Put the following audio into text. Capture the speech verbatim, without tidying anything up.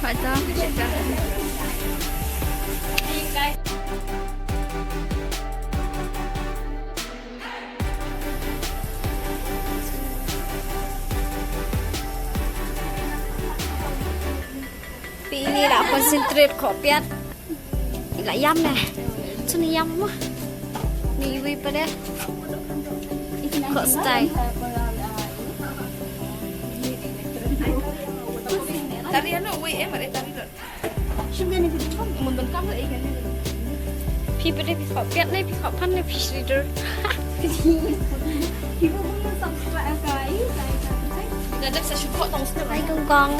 Pada. Phi ini la concentrate khohpiat. Ila ïam ne. Chuni ïam mo. Ni iwi pada. Khoh stai. Tari ano, wei, eh, mare tari dot. Shim gani video, mun don kam, eh, gani. Phi pada phi khohpiat ne, phi khohphan ne, phi shri dur. Phi bu mun subscribe ka, eh, ka, ka, ka. Nadap sa shu khoh tong stem. Hai kong kong.